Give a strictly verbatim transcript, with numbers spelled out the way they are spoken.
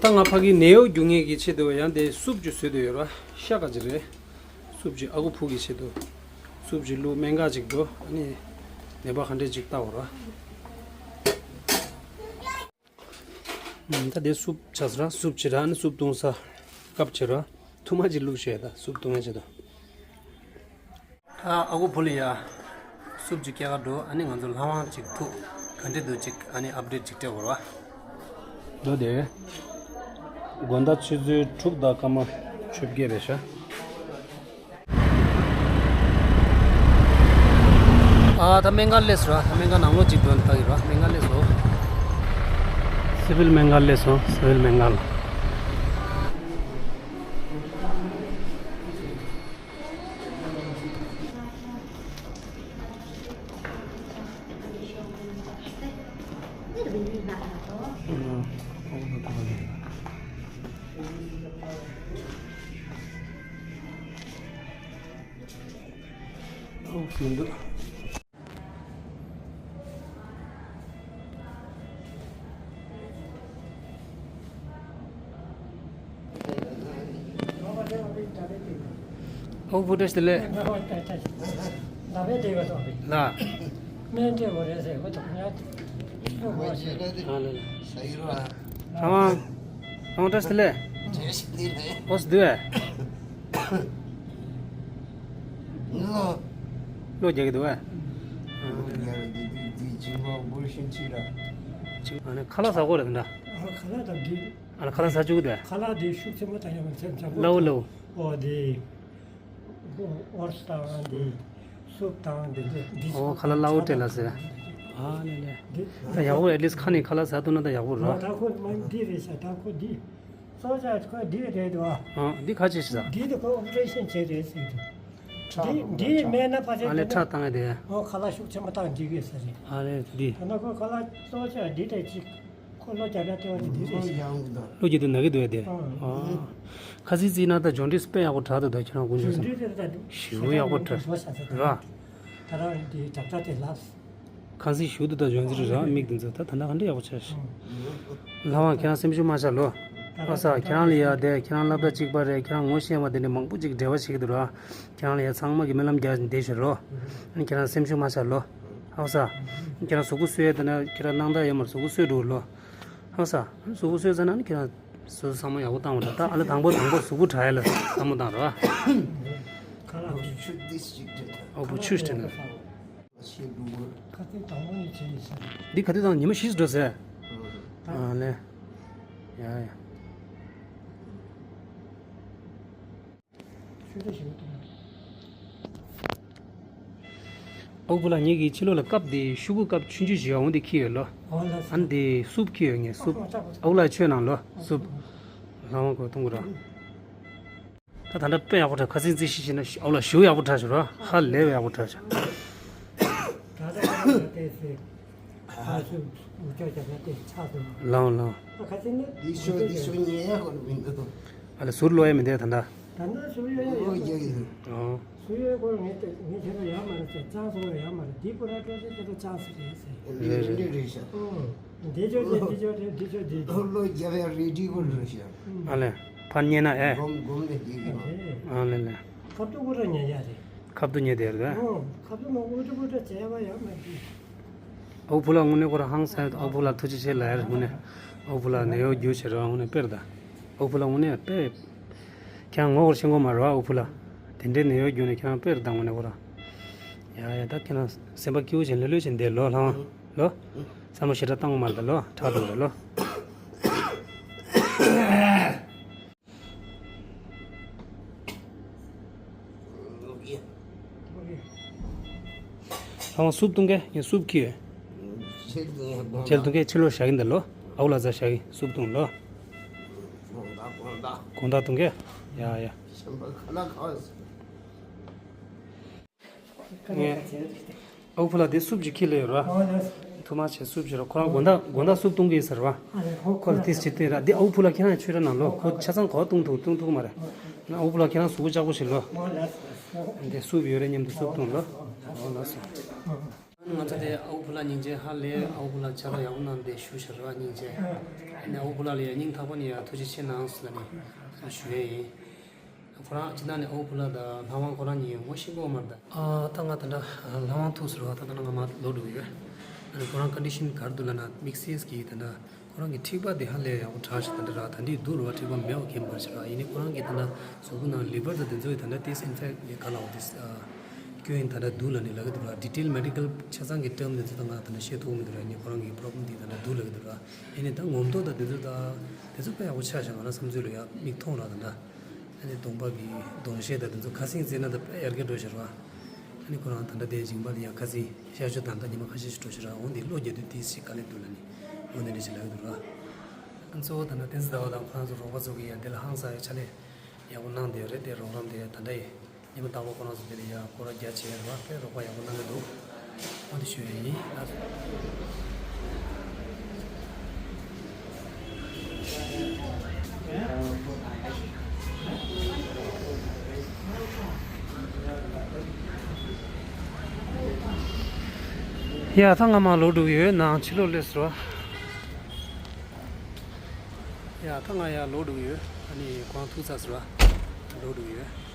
ད་ང་ཕ་གི་ནད་གཡོག་རྒྱུག་མཁན་གྱི་ཆེད་དུ་ཡང་དེ་སུབ་ཅིག་བཟོས་བསྡད་ཡོད་ར། ཤ་ཁ་ཅིག་རེད། སུབ་ཅིག་ཨ་ཁུ་བུ་གི་ཆེད་དུ། སུབ་ཅིག་བླུགས། སྨན་ཁང་ཅིག་འགྲོ། ཨ་ནི་ནད་པ་ག་འདྲས་ཅིག་ལྟ་འོ་ར། ད་དེ་སུབ་ཆགས་ར། སུབ་བྱེད་ར། ཨ་ནི་སུབ་བཏུང་ས་ཀབ་བྱེད་ར། ཐུར་མ་ཅིག་བླུགས་བྱས་ད་སུབ་བཏུང་ཡ་བྱེད་དོ། ད་ཨ་ཁུ་བུ་ལ་ཡ་སུབ་ཅིག་སྐྱེལ་ག་འགྲོ། ཨ་ནི་ང་ཚོ་ལྷ་དབང་ཅིག་ཐུག་ག་འདྲས་འདུག་ཅིག་ཨ་ནི་ཨབ་ཌེཊ་ཅིག་སྤྲད་དགོས་ར། འགྲོ་དེ། དགོང་དག་ཆུ་ཚོད་དྲུག་དང་སྐར་མ་བཅོ་བརྒྱད་རེད་ཤག་ཨ་ད་སྨན་ཁང་སླེབས་སོང་ར། ད་སྨན་ཁང་ནང་ལོགས་ཅིག་འགྲོ་ནས་ལྟ་གི་ར། སྨན་ཁང་སླེབས་སོང་། སི་ཝིལ་སྨན་ཁང་སླེབས་སོང་། སི་ཝིལ་སྨན་ཁང་ལ། ཨོ་བུ་བཀྲ་ཤིས་བདེ་ལེགས། ལ། ཨ་ལ་ལ། ཨ་མ། ཨ་མ་བཀྲ་ཤིས་བདེ་ལེགས། ཨོ་སི་དུ་ཨེ། ལོ་རྒྱག་གི་འདུག་ཨ། ཁ་ལག་ཟ་གོ་རེད་འདྲ། ཨ་ལ་ཁ་ལག་ཟ་གོ་རེད་འདྲ། ཨ་ལ་ཁ་ལག་ཟ་བཅུག་གི་འདུག་ཨ། ཁ་ལག་དེ་ཤུགས་ཆེན་པོ་བཏང་ཡོང་མཚམས་མཚམས་ལའོ་ལའོ། ཨོ་དེ། ཨོ་ཨོ་ཊི་དང་དེ། སུབ་དང་དེ་འདྲ་འདི། ཨོ་ཁ་ལག་སླ་བོ་སྤྲད་ལ་ཟེར། ཨ་ལེ་ལེ། འདི། ད་ཡག་པོ་ཨེ་ཊི་ལིསཊ་ཁ་ནས་ཁ་ལག་ཟ་ཐུབ་ན་ད་ཡག་པོ་རེད། ད་ཁོ་མ་འདི་རེད་ཤག་ད་ཁོ་འདི། གཙོ་ཆེ་ཁོ་འདི་རེད་དོ། ཨ་འདི་ཁ་ཆེ་ཤི་ཟ། འདི་དེ་ཁོ་ཨོ་པ་རེ་ཤན་བྱས་རེད་ཟེར་དུ། འདི་འདི་མེད་ན་ཕ་ཆེ་ཨ་ལེ་དེ་ཁྲག་ན། བཏང་ཡ་དེ། ཨོ་ཁ་ལག་ཤུགས་ཆེན་པོ་བཏང་འགྲིག་གི་ཟེར་རེད། ཨ་ལེ་འདི། ད་ན་ཁོ་ཁ་ལག་གཙོ་ཆེ་འདི་དེ་ཅིག་ཁོ་ལོ་བརྒྱ་ཕྲག་ལྟེ་བ་དེ་འདི་རེད་ཤག་ལོ་རྒྱུས་དེ་ན་གི་འདུག་ཡ་དེ། ཨ། ཨ། ཁ་སང་རྩིས་ན་ད་ཇོན་ཌིས་དཔེ་ཡག་པོ་དྲག་འདུག་ད་ཁྱེད་རང་དཀོན་མཆོག་གསུམ། ཞེ་པོ་ཡག་པོ་དྲག་ར། ད་རང་འདི་དྲག་དྲག་དེ་ལབ། ཁ་སང་ཞུ་འདུག་ད་ཇོན་ཌིས་ར་མིག་འདི་ཚོ་ད་ད་ལྟ་ག་འདྲ་ཡག་པོ་ཆགས་ཤག་ལྷ་དབང་ཁྱེད་རང་སེམས་ཤུགས་མ་ཆག་ལོ། ཨ་ས་ཁྱེད་རང་ལ་ཡ་དེ་ཁྱེད་རང་སློབ་གྲྭ་གཅིག་པ་རེད། ཁྱེད་རང་ངོ་ཤེས་པ་དེ་འདྲ་མང་པོ་ཅིག་འབྲེལ་བ་བྱེད་ཀྱི་འདུག་ར། ཁྱེད་རང་ལ་ཡ་ཚང་མ་གི་སྨོན་ལམ་རྒྱག་བསྡད་ཤག་རོ། ཨ་ནི་ཁྱེད་རང་སེམས་ཤུགས་མ་ཆག་ལོ། ཧའོ་ས། ཁྱེད་རང་གཟུགས་པོ་གསོ་ཡས་དེ་ན་ཁྱེད་རང་སྣང་དག་ཡོད་མ་རེད། གཟུགས་པོ་གསོས་འགྲོ་ལོ། ཧའོ་ས། གཟུགས་པོ་གསོས་ཚར་ན་ནི་ཁྱེད་རང་གཟུགས་པོ་བསམ་བློ་ཡག་པོ་བཏང་བ་རེད། ད་ཨ་ལ་དང་པོ་དང་པོ་གཟུགས་པོ་དྲག་ཡས་ལ་བསམ་བློ་བཏང་རོགས། ཁ་ལག་ཆུ་ཏིས་ཅིག་སྤྲད། ཨོ་བུ་ཆུ་སྤྲད་ན། ཁ་ཏིས་དང་པོ་ནས་བྱས་ཡིན་ས་རེད། འདི་ཁ་ཏིས་དང་ཉི་མ་བཞི་འགྲོ་ཟེར། ཨ་ལེ། ཡ་ཡ། ཨོ་བུ་ལགས་ངེད་ཀྱི་ཕྱི་ལོགས་ལ་ཀབ་དེ་ཤོག་གུ་ཀབ་ཆུང་ཆུང་ཞིག་འོང་དེ་ཁྱེར་ཡོད་ལོ། ཨ་ནི་དེ་སུབ་ཁྱེར་ཡོད་ངས་སུབ། ཨོ་ལགས་ཆོས་གནང་ལོ་སུབ། ལྷ་དབང་གོ་གཏོང་གི་ར། ད་ད་ལྟ་དཔེ་ཡག་པོ་དྲག་ཁ་སང་རྩིས་ཤིག་ཤིག་ན་ཨོ་ལགས་ཞུ་ཡག་པོ་དྲག་ཤག་ར། ཧ་ལས་པའི་ཡག་པོ་དྲག་ཤག་ལའོ་ལའོ། ཨ་ཁ་སང་ནི་འདི་ཤོ་འདི་ཤོ་ཉན་ཡ་གོ་མི་འདུག་ཨ་ལ་ཟུར་ལོ་ཡ་མི་འདུག་ད་ལྟ། ད་ལྟ་ཟུར་ཡོད་ཡ་ཡོད་མ་རེད། ཨོ། ཟུར་ཡོད་སྐོར་ངས་ངས་ཁྱེད་ལ་ཡ་མ་རེད་ཟེར། ཅང་སོ་ཡ་མ་རེད། འདི་ཁོ་ར་ཀྲོ་ཟེར་ཁྱེད་ལ་ཅང་སི་རེད་ཟེར། རེད་རེད་རེད་ཤག་ཨོ། འདི་ཅོ་འདི་འདི་ཅོ་འདི་འདི་ཅོ་འདི་ཅོ། ལོ་རྒྱབ་ཡ་རེ་ཌི་གོ་རེད་ཤག་ཨ་ལེ། ཕར་ཉན་ན་ཨེ། གོམ་གོམ་ནས་འདི་གི། ཨ་ལེ་ལེ། ཁབ་ཏུ་ཁོ་ར་ཉན་ཡ་རེད། ཁབ་ཏུ་ཉན་དེ་རེད། ཨོ། ཁབ་ཏུ་མ་ཨུ་ཏུ་ཨུ་ཏུ་བྱས་པ་ཡ་མ་རེད། ཨོ་བུ་ལགས་དངོས་གནས་ཁོ་རང་ཧང་སང་། ཨོ་བུ་ལགས་ཐུགས་རྗེ་ཆེ་ལབ་ཡ་རེད་དངོས་གནས། ཨོ་བུ་ལགས་ནད་གཡོག་རྒྱུགས་བྱེད་རོགས་དངོས་གནས་དཔེ་རེད་ད། ཨོ་བུ་ལགས་དངོས་གནས་དཔེ། ཁྱེད་རང་ངོ་ཤེས་ཀྱི་མ་རེད་ཨོ་བུ་ལགས། དེ་འདྲའི་ནད་གཡོག་རྒྱུགས་ནས་ཁྱེད་རང་དཔེ་རེད་ད་དངོས་གནས་ཁོ་རང་། ཡ་ཡ་ད་ཁྱེད་རང་སེམས་པ་སྐྱིད་པོ་བྱས་ལྷོད་ལྷོད་བྱས་བསྡད་ལོ་ལྷ་དབང་། ལོ། བསམ་བློ་ཞེ་དྲག་བཏང་གི་མ་རེད་ད་ལོ། དྲག་འདུག་རེད་ལོ། ལྷ་དབང་སུབ་བཏུང་གེ། ངས་སུབ་ཁྱེར་ཡོད། ཁྱེར་བཏུང་གེ། ཕྱི་ལོགས་བཞག་གིན་ད་ལོ། ཨའུ་ལ་ཟ་བཞག་གིན་སུབ་བཏུང་ལོ། དགོང་དག་བཏུང་གེ། ཡ་ཡ། ངས། ཨའུ་ཕུ་ལ་དེ་སུབ་ཅིག་ཁྱེར་ལེ་ཡོད་ར། ཐུ་མ་ཆེ་སུབ་ཅིག་ར། ཁོ་རང་དགོང་དག་དགོང་དག་སུབ་བཏུང་གི་ཡིན་ཟེར་བ། ཁོ་ལ་ཏིས་ཅིག་སྟེར་ར། འདི་ཨའུ་ཕུ་ལ་ཁྱེད་རང་ཆོས་ར་ནང་ལོ། ཁོ་ཆ་ཚང་གོ་བཏུང་ཐུབ་བཏུང་ཐུབ་མ་རེད། ཨའུ་ཕུ་ལ་ཁྱེད་རང་གཟུགས་པོ་ལྕགས་པོ་ཞིག་ལོ། འདི་སུབ་ཡོད་རེད་མཉམ་དུ་སུབ་བཏུང་ལོ། ཨོ་ལགས་སོ། ང་ཚོ་དེ་ཨ་ཁུ་ཕུ་ལ་སྙིང་རྗེ། ཧ་ལས་ཨ་ཁུ་ཕུ་ལ་ཕྱག་ལས་ཡག་པོ་གནང་སྟེ་ཞུ་ཤར་བ་སྙིང་རྗེ། ཨ་ནི་ཨ་ཁུ་ཕུ་ལ་ལ་ཡ་སྙིང་ཐག་པ་ནས་ཡ་ཐུགས་རྗེ་ཆེ་གནང་ཟེར་ལ་ནི་ཞུ་ཡས་ཡིན། ཁོ་རང་སྤྱི་བཏང་ནས་ཨ་ཁུ་ཕུ་ལ་དང་ལྷ་དབང་ཁོ་རང་གཉིས་ངོ་ཤེས་ཀྱི་ཡོད་མ་རེད་ད། ཨ་ད་ང་ད་ལྟ་ལྷ་དབང་ཐུག་ཟེར་བ་ད་ད་ང་མར་ལོག་འགྲོ་གི་ཡོད། ཨ་ནི་ཁོ་རང་ཀོན་ཌི་ཤན་ག་རེ་འདུག་ལབ་ན་དམིགས་བསལ་གྱི་ད་ལྟ་ཁོ་རང་གི་མཁྲིས་པ་དེ་ཧ་ལས་ཡག་པོ་དྲག་ཤག་ད་ལྟ་ར། ད་འདི་སྡུག་རུ་བ་མཁྲིས་པ་མེད་པ་མཁྱེན་པར་བྱེད་ར། ཡིན་ནའི་ཁོ་རང་གི་ད་ལྟ་གཟུགས་པོ་ནང་ལི་ཝར་དང་དེ་ཚོ་ཡི་ད་ལྟ་ཏིས་ཨིན་ཕེག་ཡི་ག་ལ་འོ་ཏིས་སྐྱོན་ཡིན། ད་ལྟ་སྡུག་ལབ་ནི་ལབ་གི་འདུག་ར། ཌི་ཊེལ་མེ་ཌི་ཀལ་ཆ་ཚང་གི་ཊརམ་དེ་ཚོ་ད་ང་ད་ལྟ་བཤད་ཐུབ་མི་འདུག་ར། ཡིན་ནའི་ཁོ་རང་གི་པོ་རོབ་ལེམ་དེ་ད་ལྟ་སྡུག་ལབ་གི་འདུག་ར། ཡིན་ནའི་ད་ངོ་མདོག་དང་དེ་ཚོ་ད་དེ་ཚོ་དཔེ་ཡག་པོ་ཆགས་ཤག་ང་རང་བསམ་ཚུལ་ལ་ཡ་མིག་མཐོང་ར་ད་ལྟ། ཨ་ནི་གདོང་པ་གི་གདོང་ཤེལ་དང་དེ་ཚོ་ཁ་སེང་བརྩེགས་ན་ད་དཔེ་ཡར་རྒྱས་འགྲོ་ཤར་བ། ཨ་ནི་ཁོ་རང་ད་ལྟ་དེ་སྦྱིན་པ་ལ་ཡ་ཁ་སེང་ཤར་ཕྱོགས་ད་ལྟ་ཉི་མ་ཁ་ཤས་ཤིག་འགྲོ་ཤར་བ། འོ་འདི་གློག་རྒྱག་དུས་དེ་ཞིག་ག་ལེ་འདུག་ལ་ནི་འོ་འདི་འདྲ་ཞིག་ལབ་ཀྱི་འདུག་ར། ཨ་གཙོ་བོ་ད་ལྟ་བསྟན་འཛིན་ཟླ་བ་དང་ཁོ་རང་ཚོ་རོགས་པ་ཚོ་གི་ཡ་འདི་ལ་ཧང་སང་ཡ་ཕྱག་ལས་ཡག་པོ་གནང་བསྡད་ཡོད་རེད། དེ་རོགས་རམ་དེ་ད་ལྟ་ཡི་ཉི་མ་རྟག་པར་ཁོ་རང་ཚོ་དེ་ལ་ཡ་སྐོར་ར་རྒྱག་བྱས་རེད་བ། དཔེ་རོགས་པ་ཡག་པོ་གནང་གི་འདུག་འོ་དེ་ཞུ་ཡ་ཡིན། ཡ་ད་ང་མར་ལོག་འགྲོ་གི་ཡོད། ནང་ཕྱི་ལོགས་སླེབས་སོང་། ཡ་ད་ང་ཡར་ལོག་འགྲོ་གི་ཡོད། ཨ་ནི་ཁོ་རང་ཐུག་ཚར་སོང་། ལོག་འགྲོ་གི་ཡོད།